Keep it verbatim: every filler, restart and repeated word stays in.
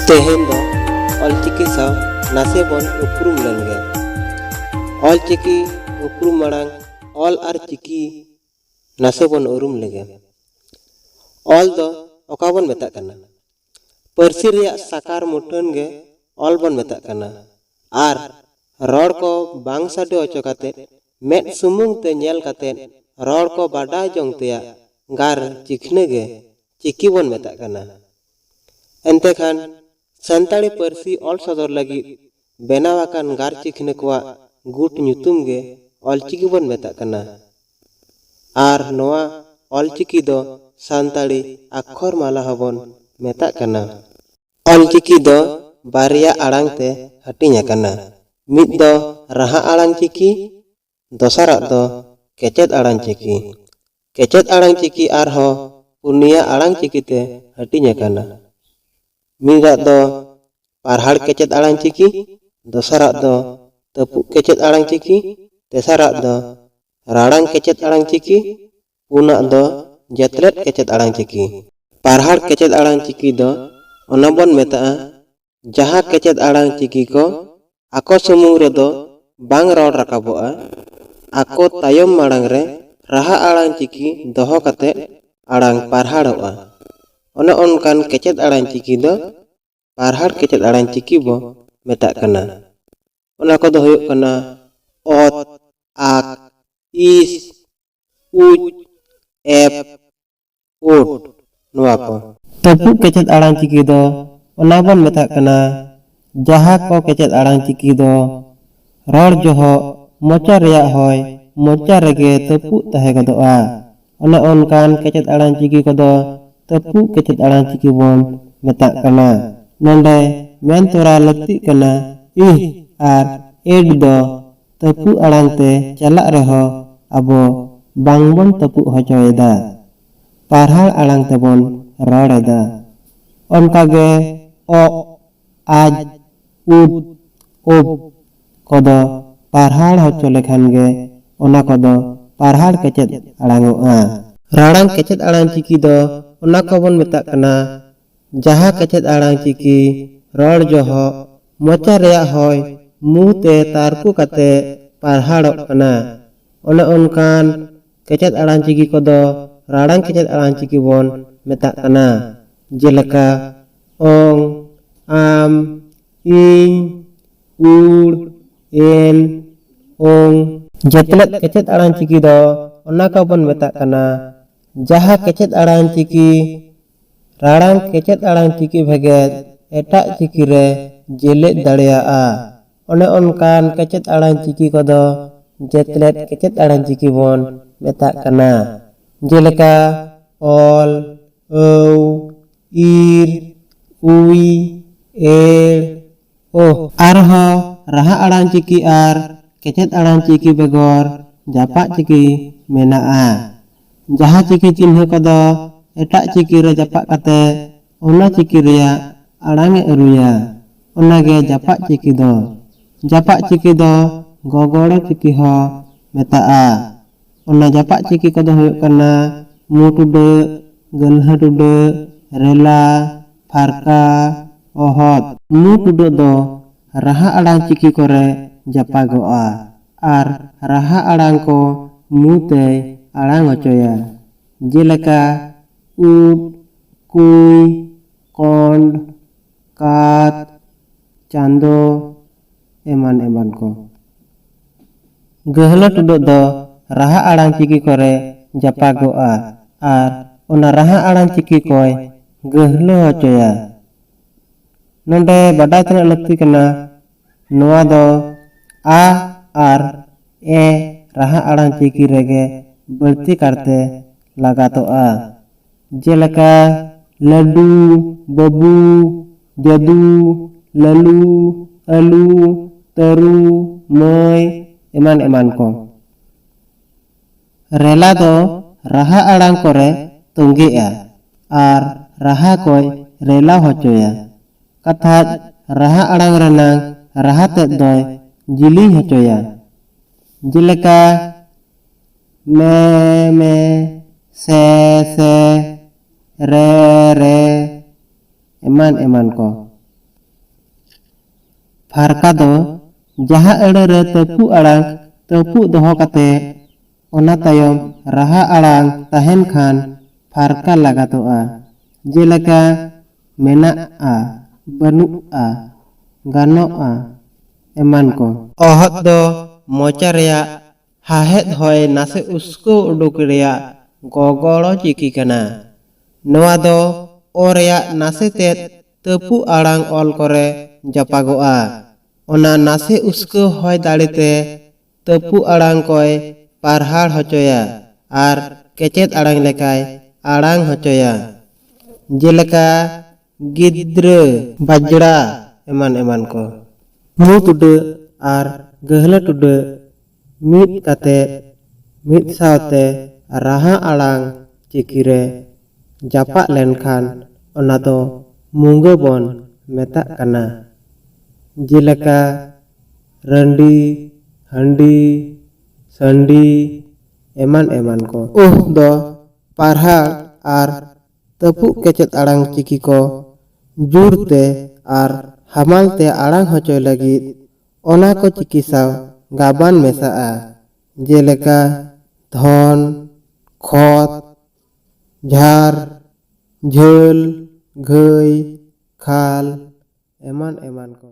ᱛᱮᱦᱮᱧ ᱫᱚ ᱚᱞᱪᱤᱠᱤ ᱥᱟᱶ ᱱᱟᱥᱮ ᱵᱚᱱ ᱩᱯᱨᱩᱢ ᱞᱮᱱ ᱜᱮ᱾ ᱚᱞᱪᱤᱠᱤ ᱩᱯᱨᱩᱢ ᱢᱟᱲᱟᱝ ᱚᱞ ᱟᱨ ᱪᱤᱠᱤ ᱱᱟᱥᱮ ᱵᱚᱱ ᱩᱨᱩᱢ ᱞᱮᱜᱮ᱾ ᱚᱞ ᱫᱚ ᱚᱠᱟ ᱵᱚᱱ ᱢᱮᱛᱟᱜ ᱠᱟᱱᱟ? ᱯᱟᱹᱨᱥᱤ ᱨᱮᱭᱟᱜ ᱥᱟᱠᱟᱨ ᱢᱩᱴᱷᱟᱹᱱ ᱜᱮ ᱚᱞ ᱵᱚᱱ ᱢᱮᱛᱟᱜ ᱠᱟᱱᱟ᱾ ᱟᱨ ᱨᱚᱲ ᱠᱚ ᱵᱟᱝ ᱥᱟᱰᱮ ᱦᱚᱪᱚ ᱠᱟᱛᱮ, ᱢᱮᱫ ᱥᱩᱢᱩᱝ ᱛᱮ ᱧᱮᱞ ᱠᱟᱛᱮ ᱨᱚᱲ ᱠᱚ ᱵᱟᱰᱟᱭ ᱡᱚᱝ ᱛᱮᱭᱟᱜ ᱜᱟᱨ ᱪᱤᱠᱷᱱᱟᱹ ᱜᱮ ᱪᱤᱠᱤ ᱵᱚᱱ ᱢᱮᱛᱟᱜ ᱠᱟᱱᱟ᱾ ᱮᱱᱛᱮ ᱠᱷᱟᱱ, ᱥᱟᱱᱛᱟᱲᱤ ᱯᱟᱹᱨᱥᱤ ᱚᱞ ᱥᱚᱫᱚᱨ ᱞᱟᱹᱜᱤᱫ ᱵᱮᱱᱟᱣ ᱟᱠᱟᱱ ᱜᱟᱨ ᱪᱤᱠᱷᱱᱟᱹ ᱠᱚᱣᱟᱜ ᱜᱩᱴ ᱧᱩᱛᱩᱢ ᱜᱮ ᱚᱞᱪᱤᱠᱤ ᱵᱚᱱ ᱢᱮᱛᱟᱜ ᱠᱟᱱᱟ᱾ ᱟᱨ ᱱᱚᱣᱟ ᱚᱞᱪᱤᱠᱤ ᱫᱚ ᱥᱟᱱᱛᱟᱲᱤ ᱟᱠᱷᱚᱨ ᱢᱟᱞᱟ ᱦᱚᱸᱵᱚᱱ ᱢᱮᱛᱟᱜ ᱠᱟᱱᱟ᱾ ᱚᱞᱪᱤᱠᱤ ᱫᱚ ᱵᱟᱨᱭᱟ ᱟᱲᱟᱝ ᱛᱮ ᱦᱟᱹᱴᱤᱧ ᱟᱠᱟᱱᱟ᱾ ᱢᱤᱫ ᱫᱚ ᱨᱟᱦᱟ ᱟᱲᱟᱝ ᱪᱤᱠᱤ, ᱫᱚᱥᱟᱨᱟᱜ ᱫᱚ ᱠᱮᱪᱮᱫ ᱟᱲᱟᱝ ᱪᱤᱠᱤ᱾ ᱠᱮᱪᱮᱫ ᱟᱲᱟᱝ ᱪᱤᱠᱤ ᱟᱨᱦᱚᱸ ᱯᱩᱱᱭᱟ ᱟᱲᱟᱝ ᱪᱤᱠᱤ ᱛᱮ ᱦᱟᱹᱴᱤᱧ ᱟᱠᱟᱱᱟ᱾ ᱢᱤᱫᱟᱜ ᱫᱚ ᱯᱟᱨᱦᱟᱲ ᱠᱮᱪᱮᱫ ᱟᱲᱟᱝ ᱪᱤᱠᱤ, ᱫᱚᱥᱟᱨᱟᱜ ᱫᱚ ᱛᱟᱹᱯᱩᱜ ᱠᱮᱪᱮᱫ ᱟᱲᱟᱝ ᱪᱤᱠᱤ, ᱛᱮᱥᱟᱨᱟᱜ ᱫᱚ ᱨᱟᱲᱟᱝ ᱠᱮᱪᱮᱫ ᱟᱲᱟᱝ ᱪᱤᱠᱤ, ᱯᱩᱱᱟᱜ ᱫᱚ ᱡᱮᱛᱞᱮᱫ ᱠᱮᱪᱮᱫ ᱟᱲᱟᱝ ᱪᱤᱠᱤ᱾ ᱯᱟᱨᱦᱟᱲ ᱠᱮᱪᱮᱫ ᱟᱲᱟᱝ ᱪᱤᱠᱤ ᱫᱚ ᱚᱱᱟ ᱵᱚᱱ ᱢᱮᱛᱟᱜᱼᱟ, ᱡᱟᱦᱟᱸ ᱠᱮᱪᱮᱫ ᱟᱲᱟᱝ ᱪᱤᱠᱤ ᱠᱚ ᱟᱠᱚ ᱥᱩᱢᱩᱝ ᱨᱮᱫᱚ ᱵᱟᱝ ᱨᱚᱲ ᱨᱟᱠᱟᱵᱚᱜᱼᱟ, ᱟᱠᱚ ᱛᱟᱭᱚᱢ ᱢᱟᱲᱟᱝ ᱨᱮ ᱨᱟᱦᱟ ᱟᱲᱟᱝ ᱪᱤᱠᱤ ᱫᱚᱦᱚ ᱠᱟᱛᱮ ᱟᱲᱟᱝ ᱯᱟᱨᱦᱟᱲᱚᱜᱼᱟ᱾ ᱚᱱᱮ ᱚᱱᱠᱟᱱ ᱠᱮᱪᱮᱫ ᱟᱲᱟᱝ ᱪᱤᱠᱤ ᱫᱚ ᱯᱟᱨᱦᱟᱲ ᱠᱮᱪᱮᱫ ᱟᱲᱟᱝ ᱪᱤᱠᱤ ᱵᱚ ᱢᱮᱛᱟᱜ ᱠᱟᱱᱟ᱾ ᱚᱱᱟ ᱠᱚᱫᱚ ᱦᱩᱭᱩᱜ ᱠᱟᱱᱟ ᱚᱛ, ᱟᱠ, ᱤᱥ, ᱩᱪ, ᱮᱯ, ᱩᱴ, ᱱᱚᱣᱟ ᱠᱚ᱾ ᱛᱟᱹᱯᱩᱜ ᱠᱮᱪᱮᱫ ᱟᱲᱟᱝ ᱪᱤᱠᱤ ᱫᱚ ᱚᱱᱟ ᱵᱚᱱ ᱢᱮᱛᱟᱜ ᱠᱟᱱᱟ, ᱡᱟᱦᱟᱸ ᱠᱚ ᱠᱮᱪᱮᱫ ᱟᱲᱟᱝ ᱪᱤᱠᱤ ᱫᱚ ᱨᱚᱲ ᱡᱚᱦᱚᱜ ᱢᱚᱪᱟ ᱨᱮᱭᱟᱜ ᱦᱚᱭ ᱢᱚᱪᱟ ᱨᱮᱜᱮ ᱛᱟᱹᱯᱩᱜ ᱛᱟᱦᱮᱸ ᱜᱚᱫᱚᱜᱼᱟ᱾ ᱚᱱᱮ ᱚᱱᱠᱟᱱ ᱠᱮᱪᱮᱫ ᱟᱲᱟᱝ ᱪᱤᱠᱤ ᱠᱚᱫᱚ ᱛᱟᱹᱯᱩᱜ ᱠᱮᱪᱮᱫ ᱟᱲᱟᱝ ᱪᱤᱠᱤ ᱵᱚᱱ ᱢᱮᱛᱟᱜ ᱠᱟᱱᱟ᱾ ᱱᱚᱰᱮ ᱢᱮᱱ ᱛᱚᱨᱟ ᱞᱟᱹᱠᱛᱤᱜ ᱠᱟᱱᱟ, ᱤᱦ ᱟᱨ ᱮᱰ ᱫᱚ ᱛᱟᱹᱯᱩᱜ ᱟᱲᱟᱝ ᱛᱮ ᱪᱟᱞᱟᱜ ᱨᱮᱦᱚᱸ ᱟᱵᱚ ᱵᱟᱝᱵᱚᱱ ᱛᱟᱹᱯᱩᱜ ᱦᱚᱪᱚᱭᱮᱫᱟ, ᱯᱟᱨᱦᱟᱲ ᱟᱲᱟᱝ ᱛᱮᱵᱚᱱ ᱨᱚᱲ ᱮᱫᱟ᱾ ᱚᱱᱠᱟᱜᱮ ᱚᱜ, ᱟᱡ, ᱩᱫ, ᱩᱵ ᱠᱚᱫᱚ ᱯᱟᱨᱦᱟᱲ ᱦᱚᱪᱚ ᱞᱮᱠᱷᱟᱱ ᱜᱮ ᱚᱱᱟ ᱠᱚᱫᱚ ᱯᱟᱨᱦᱟᱲ ᱠᱮᱪᱮᱫ ᱟᱲᱟᱝᱚᱜᱼᱟ᱾ ᱨᱟᱲᱟᱝ ᱠᱮᱪᱮᱫ ᱟᱲᱟᱝ ᱪᱤᱠᱤ ᱫᱚ ᱚᱱᱟ ᱠᱚᱵᱚᱱ ᱢᱮᱛᱟᱜ ᱠᱟᱱᱟ, ᱡᱟᱦᱟᱸ ᱠᱮᱪᱮᱫ ᱟᱲᱟᱝ ᱪᱤᱠᱤ ᱨᱚᱲ ᱡᱚᱦᱚᱜ ᱢᱚᱪᱟ ᱨᱮᱭᱟᱜ ᱦᱚᱭ ᱢᱩ ᱛᱮ ᱛᱟᱨᱠᱩ ᱠᱟᱛᱮ ᱯᱟᱨᱦᱟᱲᱚᱜ ᱠᱟᱱᱟ, ᱚᱱᱮ ᱚᱱᱠᱟᱱ ᱠᱮᱪᱮᱫ ᱟᱲᱟᱝ ᱪᱤᱠᱤ ᱠᱚᱫᱚ ᱨᱟᱲᱟᱝ ᱠᱮᱪᱮᱫ ᱟᱲᱟᱝ ᱪᱤᱠᱤ ᱵᱚᱱ ᱢᱮᱛᱟᱜ ᱠᱟᱱᱟ᱾ ᱡᱮᱞᱮᱠᱟ ᱚᱝ, ᱟᱢ, ᱤᱧ, ᱩᱲ, ᱮᱱ, ᱚᱝ᱾ ᱡᱮᱛᱞᱮᱫ ᱠᱮᱪᱮᱫ ᱟᱲᱟᱝ ᱪᱤᱠᱤ ᱫᱚ ᱚᱱᱟ ᱠᱚᱵᱚᱱ ᱢᱮᱛᱟᱜ ᱠᱟᱱᱟ, ᱡᱟᱦᱟᱸ ᱠᱮᱪᱮᱫ ᱟᱲᱟᱝ ᱪᱤᱠᱤ ᱨᱟᱲᱟᱝ ᱠᱮᱪᱮᱫ ᱟᱲᱟᱝ ᱪᱤᱠᱤ ᱵᱷᱮᱜᱮᱫ ᱮᱴᱟᱜ ᱪᱤᱠᱤ ᱨᱮ ᱡᱮᱞᱮᱫ ᱫᱟᱲᱮᱭᱟᱜᱼᱟ᱾ ᱚᱱᱮ ᱚᱱᱠᱟᱱ ᱠᱮᱪᱮᱫ ᱟᱲᱟᱝ ᱪᱤᱠᱤ ᱠᱚᱫᱚ ᱡᱮᱛᱞᱮᱫ ᱠᱮᱪᱮᱫ ᱟᱲᱟᱝ ᱪᱤᱠᱤ ᱵᱚᱱ ᱢᱮᱛᱟᱜ ᱠᱟᱱᱟ᱾ ᱡᱮᱞᱮᱠᱟ ᱚᱞ, ᱟᱹᱣ, ᱤᱨ, ᱩᱭ, ᱮᱲ, ᱳᱦ᱾ ᱟᱨᱦᱚᱸ ᱨᱟᱦᱟ ᱟᱲᱟᱝ ᱪᱤᱠᱤ ᱟᱨ ᱠᱮᱪᱮᱫ ᱟᱲᱟᱝ ᱪᱤᱠᱤ ᱵᱮᱜᱚᱨ ᱡᱟᱯᱟᱜ ᱪᱤᱠᱤ ᱢᱮᱱᱟᱜᱼᱟ᱾ ᱡᱟᱦᱟᱸ ᱪᱤᱠᱤ ᱪᱤᱱᱦᱟᱹ ᱠᱚᱫᱚ ᱮᱴᱟᱜ ᱪᱤᱠᱤ ᱨᱮ ᱡᱟᱯᱟᱜ ᱠᱟᱛᱮ ᱚᱱᱟ ᱪᱤᱠᱤ ᱨᱮᱭᱟᱜ ᱟᱲᱟᱝ ᱮ ᱟᱹᱨᱩᱭᱟ, ᱚᱱᱟᱜᱮ ᱡᱟᱯᱟᱜ ᱪᱤᱠᱤ ᱫᱚ᱾ ᱡᱟᱯᱟᱜ ᱪᱤᱠᱤ ᱫᱚ ᱜᱚᱜᱚᱲᱚ ᱪᱤᱠᱤ ᱦᱚᱸ ᱢᱮᱛᱟᱜᱼᱟ᱾ ᱚᱱᱟ ᱡᱟᱯᱟᱜ ᱪᱤᱠᱤ ᱠᱚᱫᱚ ᱦᱩᱭᱩᱜ ᱠᱟᱱᱟ ᱢᱩ ᱴᱩᱰᱟᱹᱜ, ᱜᱟᱹᱞᱦᱟᱹ ᱴᱩᱰᱟᱹᱜ, ᱨᱮᱞᱟ, ᱯᱷᱟᱨᱠᱟ, ᱚᱦᱚᱫ᱾ ᱢᱩ ᱴᱩᱰᱟᱹᱜ ᱫᱚ ᱨᱟᱦᱟ ᱟᱲᱟᱝ ᱪᱤᱠᱤ ᱠᱚᱨᱮ ᱡᱟᱯᱟᱜᱚᱜᱼᱟ ᱟᱨ ᱨᱟᱦᱟ ᱟᱲᱟᱝ ᱠᱚ ᱢᱩ ᱛᱮᱭ ᱟᱲᱟᱝ ᱦᱚᱪᱚᱭᱟ, ᱡᱮᱞᱮᱠᱟ ᱩᱫ, ᱠᱩᱭ, ᱠᱚᱸᱰ, ᱠᱟᱛ, ᱪᱟᱸᱫᱚ, ᱮᱢᱟᱱ ᱮᱢᱟᱱ ᱠᱚ᱾ ᱜᱟᱹᱦᱞᱟᱹ ᱴᱩᱰᱟᱹᱜ ᱫᱚ ᱨᱟᱦᱟ ᱟᱲᱟᱝ ᱪᱤᱠᱤ ᱠᱚᱨᱮ ᱡᱟᱯᱟᱜᱚᱜᱼᱟ ᱟᱨ ᱚᱱᱟ ᱨᱟᱦᱟ ᱟᱲᱟᱝ ᱪᱤᱠᱤ ᱠᱚᱭ ᱜᱟᱹᱦᱞᱟᱹ ᱦᱚᱪᱚᱭᱟ᱾ ᱱᱚᱰᱮ ᱵᱟᱰᱟᱭ ᱛᱮᱱᱟᱜ ᱞᱟᱹᱠᱛᱤ ᱠᱟᱱᱟ, ᱱᱚᱣᱟ ᱫᱚ ᱟ ᱟᱨ ᱮ ᱨᱟᱦᱟ ᱟᱲᱟᱝ ᱪᱤᱠᱤ ᱨᱮᱜᱮ ᱵᱟᱹᱲᱛᱤ ᱠᱟᱨᱛᱮ ᱞᱟᱜᱟᱛᱚᱜᱼᱟ᱾ ᱡᱮᱞᱮᱠᱟ ᱞᱟᱹᱰᱩ, ᱵᱟᱹᱵᱩ, ᱡᱟᱹᱫᱩ, ᱞᱟᱹᱞᱩ, ᱟᱹᱞᱩ, ᱛᱟᱹᱨᱩ, ᱢᱟᱹᱭ, ᱮᱢᱟᱱ ᱮᱢᱟᱱ ᱠᱚ᱾ ᱨᱮᱞᱟ ᱫᱚ ᱨᱟᱦᱟ ᱟᱲᱟᱝ ᱠᱚᱨᱮ ᱛᱚᱸᱜᱮᱜᱼᱟ ᱟᱨ ᱨᱟᱦᱟ ᱠᱚᱭ ᱨᱮᱞᱟ ᱦᱚᱪᱚᱭᱟ᱾ ᱠᱟᱛᱷᱟᱡ ᱨᱟᱦᱟ ᱟᱲᱟᱝ ᱨᱮᱱᱟᱝ ᱨᱟᱦᱟ ᱛᱮᱫ ᱫᱚᱭ ᱡᱤᱞᱤᱧ ᱦᱚᱪᱚᱭᱟ᱾ ᱡᱮᱞᱮᱠᱟ ᱢᱮ ᱢᱮ, ᱥᱮ ᱥᱮ, ᱨᱮ ᱨᱮ, ᱮᱢᱟᱱ ᱮᱢᱟᱱ ᱠᱚ᱾ ᱯᱷᱟᱨᱠᱟ ᱫᱚ ᱡᱟᱦᱟᱸ ᱟᱹᱲᱟᱹ ᱨᱮ ᱛᱟᱹᱯᱩᱜ ᱟᱲᱟᱝ ᱛᱟᱹᱯᱩᱜ ᱫᱚᱦᱚ ᱠᱟᱛᱮ ᱚᱱᱟ ᱛᱟᱭᱚᱢ ᱨᱟᱦᱟ ᱟᱲᱟᱝ ᱛᱟᱦᱮᱱ ᱠᱷᱟᱱ ᱯᱷᱟᱨᱠᱟ ᱞᱟᱜᱟᱛᱚᱜᱼᱟ᱾ ᱡᱮᱞᱮᱠᱟ ᱢᱮᱱᱟᱜᱼᱟ, ᱵᱟᱹᱱᱩᱜᱼᱟ, ᱜᱟᱱᱚᱜᱼᱟ, ᱮᱢᱟᱱ ᱠᱚ᱾ ᱚᱦᱚᱫ ᱫᱚ ᱢᱚᱪᱟ ᱨᱮᱭᱟᱜ ᱦᱟᱦᱮᱫ ᱦᱚᱭ ᱱᱟᱥᱮ ᱩᱥᱠᱟᱹᱣ ᱩᱰᱩᱠ ᱨᱮᱭᱟᱜ ᱜᱚᱜᱚᱲᱚ ᱪᱤᱠᱤ ᱠᱟᱱᱟ᱾ ᱱᱚᱣᱟ ᱫᱚ ᱚ ᱨᱮᱭᱟᱜ ᱱᱟᱥᱮ ᱛᱮᱫ ᱛᱟᱹᱯᱩᱜ ᱟᱲᱟᱝ ᱚᱞ ᱠᱚᱨᱮ ᱡᱟᱯᱟᱜᱚᱜᱼᱟ᱾ ᱚᱱᱟ ᱱᱟᱥᱮ ᱩᱥᱠᱟᱹᱣ ᱦᱚᱭ ᱫᱟᱲᱮᱛᱮ ᱛᱟᱹᱯᱩᱜ ᱟᱲᱟᱝ ᱠᱚᱭ ᱯᱟᱨᱦᱟᱲ ᱦᱚᱪᱚᱭᱟ ᱟᱨ ᱠᱮᱪᱮᱫ ᱟᱲᱟᱝ ᱞᱮᱠᱟᱭ ᱟᱲᱟᱝ ᱦᱚᱪᱚᱭᱟ᱾ ᱡᱮᱞᱮᱠᱟ ᱜᱤᱫᱽᱨᱟᱹ, ᱵᱟᱡᱽᱲᱟ, ᱮᱢᱟᱱ ᱮᱢᱟᱱ ᱠᱚ᱾ ᱢᱩ ᱴᱩᱰᱟᱹᱜ ᱟᱨ ᱜᱟᱹᱦᱞᱟᱹ ᱴᱩᱰᱟᱹᱜ ᱢᱤᱫ ᱠᱟᱛᱮ ᱢᱤᱫ ᱥᱟᱶᱛᱮ ᱨᱟᱦᱟ ᱟᱲᱟᱝ ᱪᱤᱠᱤ ᱨᱮ ᱡᱟᱯᱟᱜ ᱞᱮᱱᱠᱷᱟᱱ ᱚᱱᱟ ᱫᱚ ᱢᱩᱸᱜᱟᱹ ᱵᱚᱱ ᱢᱮᱛᱟᱜ ᱠᱟᱱᱟ᱾ ᱡᱮᱞᱮᱠᱟ ᱨᱟᱺᱰᱤ, ᱦᱟᱺᱰᱤ, ᱥᱟᱺᱰᱤ, ᱮᱢᱟᱱ ᱮᱢᱟᱱ ᱠᱚ᱾ ᱩᱦ ᱫᱚ ᱯᱟᱨᱦᱟᱲ ᱟᱨ ᱛᱟᱹᱯᱩᱜ ᱠᱮᱪᱮᱫ ᱟᱲᱟᱝ ᱪᱤᱠᱤ ᱠᱚ ᱡᱳᱨ ᱛᱮ ᱟᱨ ᱦᱟᱢᱟᱞ ᱛᱮ ᱟᱲᱟᱝ ᱦᱚᱪᱚᱭ ᱞᱟᱹᱜᱤᱫ ᱚᱱᱟ ᱠᱚ ᱪᱤᱠᱤ ᱥᱟᱶ ᱜᱟᱵᱟᱱ ᱢᱮᱥᱟᱜᱼᱟ, ᱡᱮᱞᱮᱠᱟ ᱫᱷᱚᱱ, ᱠᱷᱚᱛ, ᱡᱷᱟᱨ, ᱡᱷᱟᱹᱞ, ᱜᱷᱟᱹᱭ, ᱠᱷᱟᱞ, ᱮᱢᱟᱱ ᱮᱢᱟᱱ ᱠᱚ᱾